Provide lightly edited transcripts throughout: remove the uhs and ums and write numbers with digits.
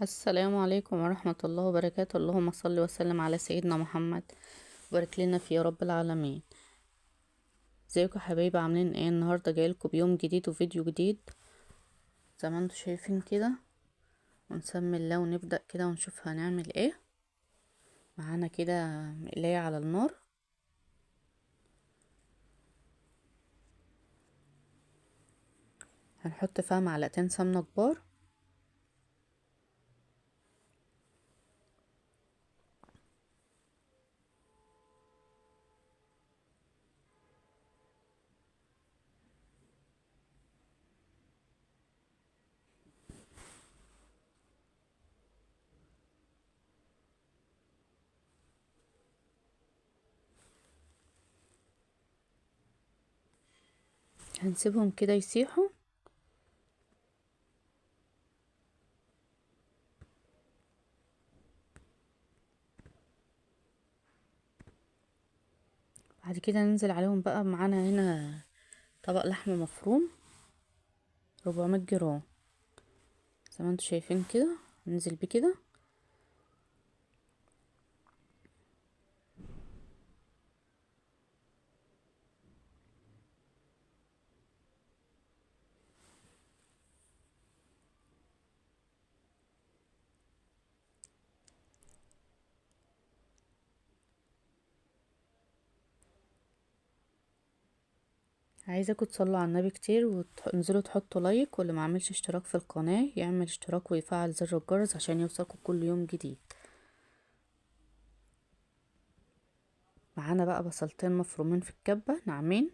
السلام عليكم ورحمة الله وبركاته. اللهم صل وسلم على سيدنا محمد وبارك لنا في يا رب العالمين. ازيكم يا حبايبي، عاملين ايه؟ النهارده جايلكم بيوم جديد وفيديو جديد زي ما انتم شايفين كده، ونسمي الله ونبدأ كده ونشوف هنعمل ايه. معانا كده مقلاية على النار، هنحط فيها معلقتين سمنة كبار، هنسيبهم كده يسيحوا. بعد كده ننزل عليهم بقى. معانا هنا طبق لحمة مفروم 400 جرام زي ما انتم شايفين كده، ننزل بيه كده. عايزاكم تصلوا على النبي كتير وتنزلوا تحطوا لايك، واللي ما عملش اشتراك في القناة يعمل اشتراك ويفعل زر الجرس عشان يوصلكم كل يوم جديد. معانا بقى بصلتين مفرومين في الكبة ناعمين،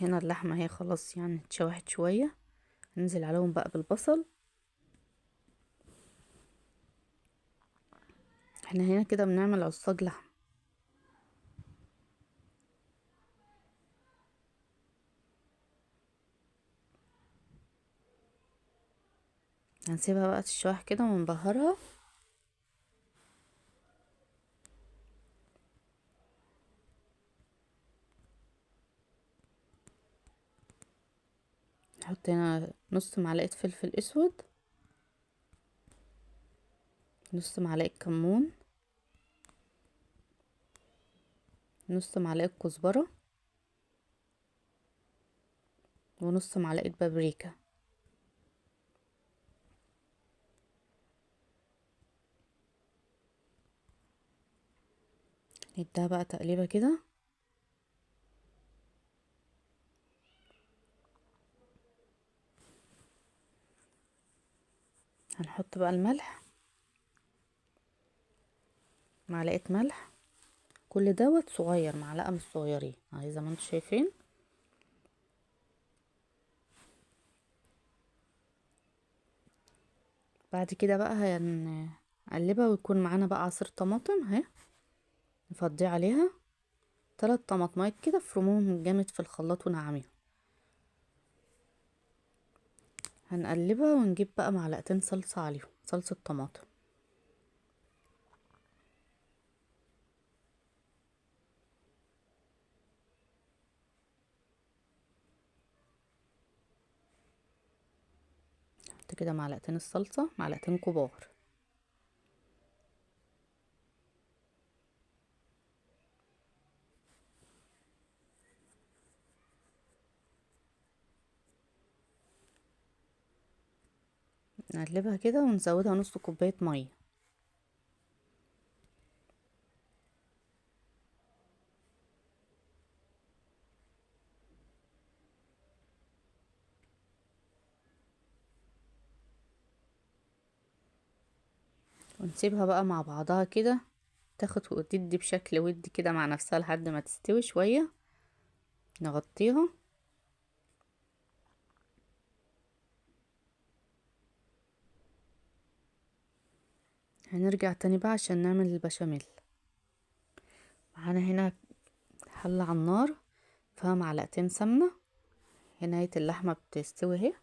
هنا اللحمة هي خلاص اتشوحت شوية، ننزل عليهم بقى بالبصل. احنا هنا كده بنعمل عصاج لحم. هنسيبها بقى تتشوح كده ونبهرها. نحط هنا نص معلقة فلفل اسود، نص معلقة كمون، نص معلقة كزبرة، ونص معلقة بابريكا. نديها بقى تقليبة كده. هنحط بقى الملح، معلقة ملح، كل دوت صغير، معلقة من الصغيرين اهي زي ما انتم شايفين. بعد كده بقى هنقلبها، ويكون معانا بقى عصير طماطم اهي نفضيه عليها، 3 طماطمات كده افرموهم جامد في الخلاط ونعميهم. هنقلبها ونجيب بقى معلقتين صلصة عليهم، صلصة طماطم. نحط كده معلقتين الصلصة، معلقتين كبار. نقلبها كده ونزودها نص كوباية مية. ونسيبها بقى مع بعضها كده تاخد وتدي بشكل ودي كده مع نفسها لحد ما تستوي شوية. نغطيها. هنرجع تاني بقى عشان نعمل البشاميل. معانا هنا حلة على النار فيها معلقتين سمنة، هنا هي اللحمة بتستوي اهي،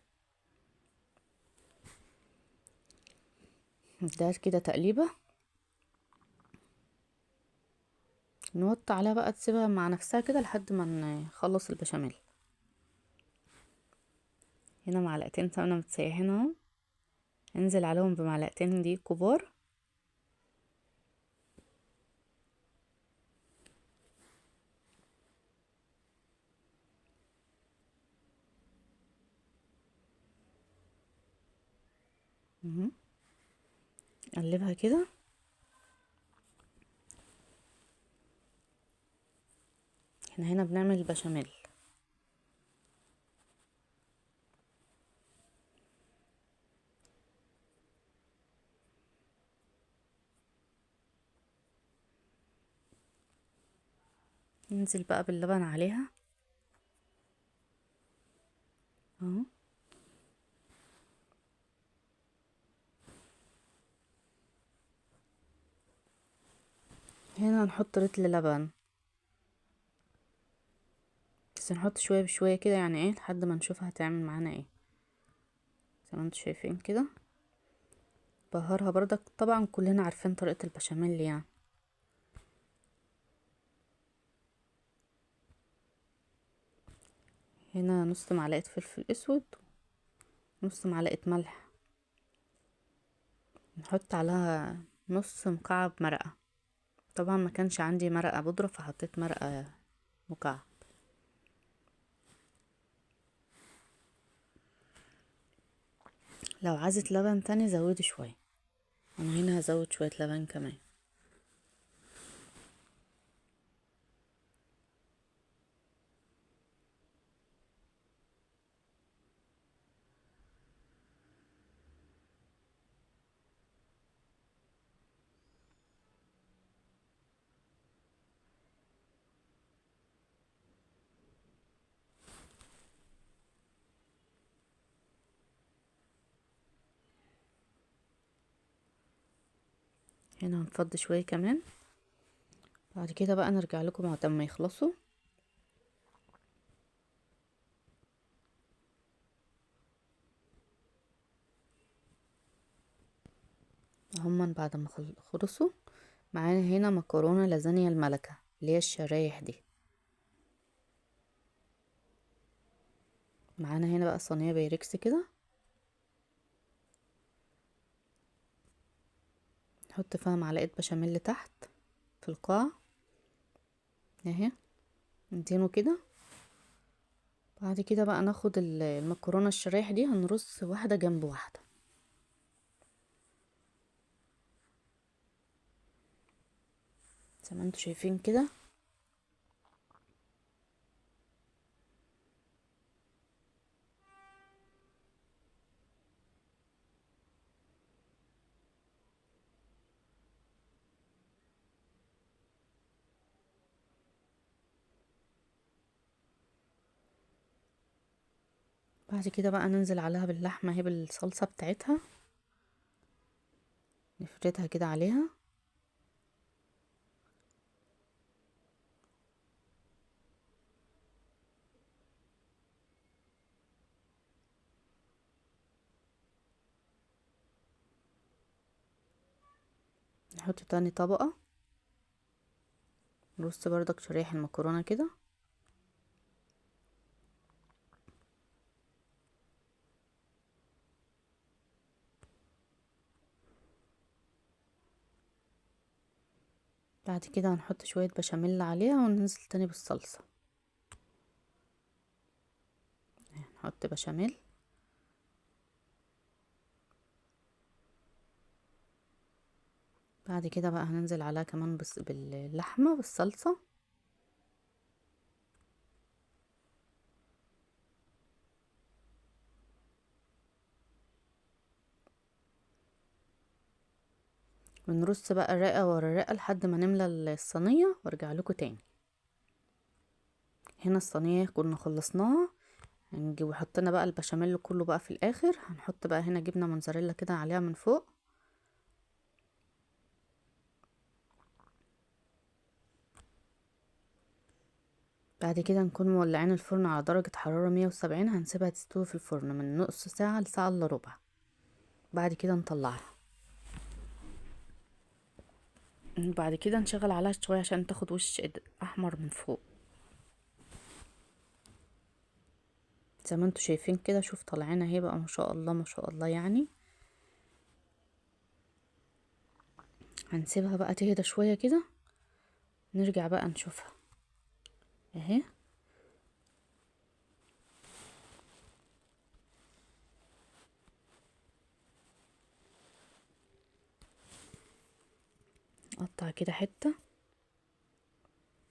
نديها كده تقليبة. نوطي عليها بقى، تسيبها مع نفسها كده لحد ما نخلص البشاميل. هنا معلقتين سمنه متسيحين اهو، انزل عليهم بمعلقتين دي كبار. نقلبها كده. احنا هنا بنعمل البشاميل. ننزل بقى باللبن عليها اهو. هنا هنحط رتل لبن، بس نحط شوية بشوية كده، يعني ايه، لحد ما نشوف هتعمل معانا ايه. زي ما انتوا شايفين كده بهرها بردك. طبعا كلنا عارفين طريقه البشاميل يعني. هنا نص معلقه فلفل اسود، نص معلقه ملح، نحط عليها نص مكعب مرقه. طبعا ما كانش عندي مرقه بودره فحطيت مرقه مكعب. لو عايزة لبن تاني زودي شوية، انا هنا هزود شوية لبن كمان. هنا هنفضي شوية كمان. بعد كده بقى نرجع لكم بعد ما يخلصوا. هما بعد ما خلصوا معانا هنا مكرونة لازانيا الملكة اللي هي الشرايح دي. معانا هنا بقى صينية بايركس كده، نحط فيها معلقة بشاميل تحت في القاع اهي، ندينه كده. بعد كده بقى ناخد المكرونة الشرايح دي، هنرص واحدة جنب واحدة. زي ما انتوا شايفين كده. بعد كده بقى ننزل عليها باللحمة اهي بالصلصة بتاعتها، نفردها كده عليها. نحط تاني طبقة، نرص بردك شرايح المكرونة كده. بعد كده هنحط شوية بشاميل عليها وننزل تاني بالصلصة. نحط بشاميل، بعد كده بقى هننزل عليها كمان بس باللحمة بالصلصة. ونرص بقى الرقة ورا الرقة لحد ما نملى الصينية وارجع لكم تاني. هنا الصينية كنا خلصناها، هنجيب وحطينا بقى البشاميل كله بقى في الاخر. هنحط بقى هنا جبنة موتزاريلا كده عليها من فوق. بعد كده نكون مولعين الفرن على درجة حرارة 170، هنسيبها تستوي في الفرن من نص ساعة لساعة الا ربع. بعد كده نطلعها. بعد كده نشغل عليها شوية عشان تاخد وش احمر من فوق. زي ما انتوا شايفين كده، شوف طالعين اهي بقى ما شاء الله ما شاء الله يعني. هنسيبها بقى تهدى شوية كده، نرجع بقى نشوفها اهي. نقطع كده حتة،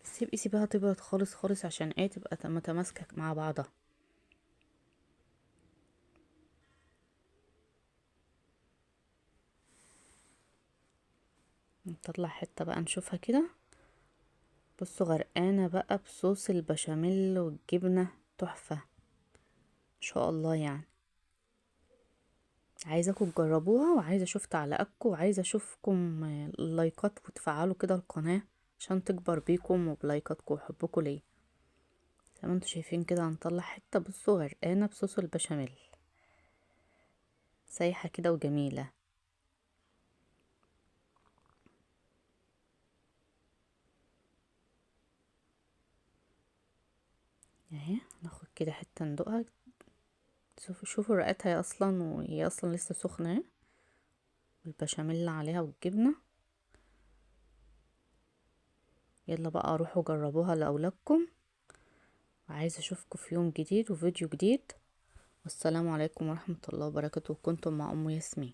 بس يبقي سيبها تبرد خالص خالص عشان ايه تبقى متماسكة مع بعضها. نطلع حتة بقى نشوفها كده. بصوا غرقانة بقى بصوص البشاميل والجبنة، تحفة ان شاء الله يعني. عايزاكم تجربوها، وعايزة اشوف تعليقاتكم، وعايزة اشوفكم اللايكات وتفعلوا كده القناة عشان تكبر بيكم وبلايكاتكم وحبكم ليا. زي ما انتوا شايفين كده هنطلع حتة، بصوا غرقانة بصوص البشاميل، سايحة كده وجميلة. اهي ناخد كده حتة ندوقها. شوفوا رقتها هي اصلا، وهي اصلا لسه سخنة اهي، والبشاميل عليها والجبنة. يلا بقى روحوا جربوها لاولادكم، وعايزة اشوفكم في يوم جديد وفيديو جديد. والسلام عليكم ورحمة الله وبركاته. كنتم مع ام ياسمين.